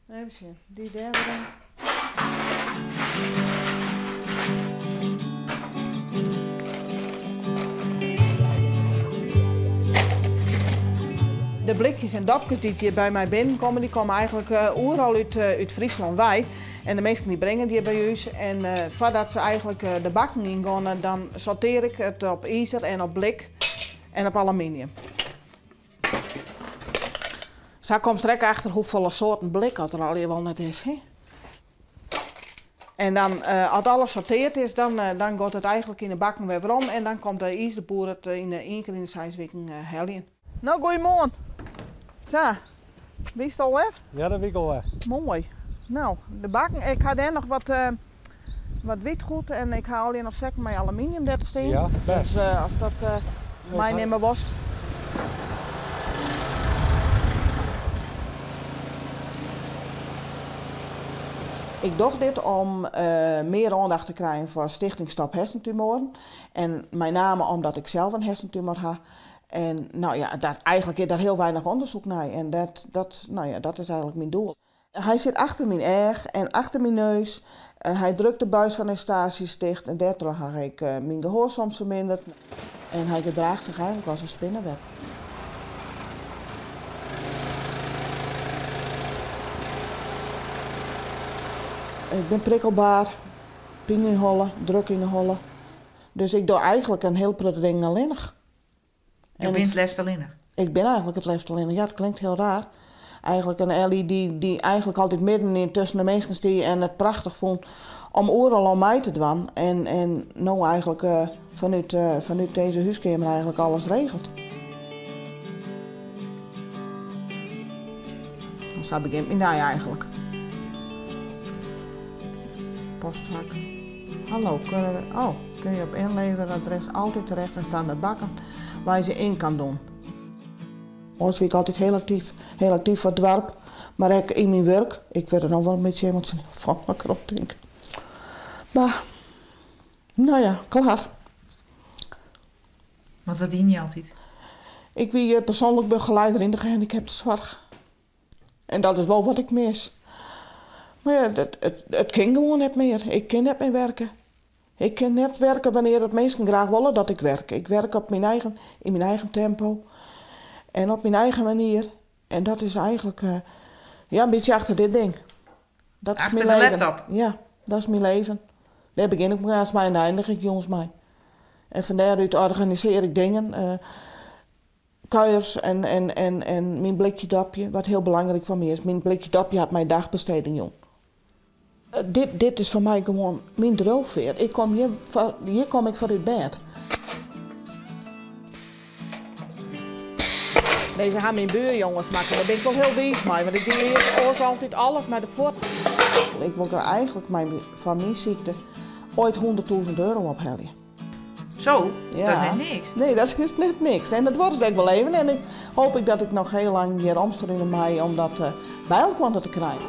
Even sjen, dy dêr wer yn. De blikjes en dopkes dy't hjir by my binnenkomme, dy komme eigentlik oeral út Fryslân wei. En de minsken dy bringe it hjir by ús. En foardat se eigentlik de bakken yngeane, dan sortear ik it op izer en op blik en op aluminium. Sa komst der ek achter hoefolle soarten blik oft der allegear wol net is. Hè? En dan, as alles sorteard is, dan, dan giet it eigentlik yn de bakken wer werom en dan komt de izerboer it yn ien kear yn de seis wiken heljen. No, goeiemoarn. Sa, bist alwer? Ja, dat wie ik alwer. Moai. No, de bakken, ik ha dêr noch wat, wat wytgoed en ik ha allegear noch sekken mei aluminium dêr te stean. Ja, bêst. Dus ast dat meinimme wolst. Ik doch dit om mear oandacht te krijen foar Stichting Stop Hersentumoren. En mei name omdat ik sels in hersentumor ha. En no ja, dat, eigentlik is der hiel weinich ûndersyk nei. En dat, dat, no ja, dat is eigentlik myn doel. Hy sit achter myn each en achter myn neus. Hy drukt de buis fan Eustatius ticht en dêrtroch ha ik myn gehoar soms ferminderd. En hy gedraacht sich eigentlik as in spinneweb. Ik bin prikkelber, pine yn 'e holle, druk yn 'e holle. Dus ik doch eigentlik in hiel protte dingen allinnich. Jo binne it leafst allinnich? Ik bin eigentlik it leafst allinnich, ja, it klinkt hiel raar. Eigentlik in Elly dy't eigentlik altyd midden yn tusken de minsken stie en it prachtich fûn om oeral oan mei te dwaan. En, en no eigentlik fanút, fanút dizze húskeamer eigentlik alles regelt. Sa begjint myn dei eigentlik. Postvak. Hallo, kunnen we, oh, kun je op inleveradres altijd terecht en staan de bakken waar je ze in kan doen. Oars wie ik altyd hiel aktyf, hiel aktyf foar it doarp, mar ek yn myn wurk. Ik wurd der no wol in bytsje emosjoneel fan as ik derom tink. Mar, no ja, klaar. Want wat diene je altyd? Ik wie persoanlik begeleider yn de gehandicaptensoarch. En dat is wol wat ik mis. Mar ja, it kin gewoan net mear. Ik kin net mear werke. Ik kin net werke wannear't it minsken graach wolle dat ik werk. Ik werk op myn eigen, yn myn eigen tempo en op myn eigen manier. En dat is eigentlik ja, in bytsje achter dit ding. Dat is Achter myn de leven. laptop? Ja, dat is myn leven. Dêr begjin ik moarns mei en dêr eindigje ik jûns mei. En fan dêrút organisearje ik dingen. Kuiers en, en, en, en myn blikje dopje, wat hiel belangryk foar my is. Myn blikje dopje hat my dagbesteding jûn. Dit, dit is foar my gewoan myn driuwfear. Ik kom hjir, foar, hjir kom ik foar út bêd. Dizze ha myn buorjonges makke. Dêr bin ik wol hiel wiis mei, want ik die earst oars altyd alles mei de fuotten. Ik wol eigentlik mei, foar myn sykte oait 100.000 euro ophelje. Zo, dat is net niks. Nee, dat is net niks. En dat duorret ek wol even. En ik hoop ek dat ik noch hiel lang hjir omstrune mei om dat by elkoar te krijen.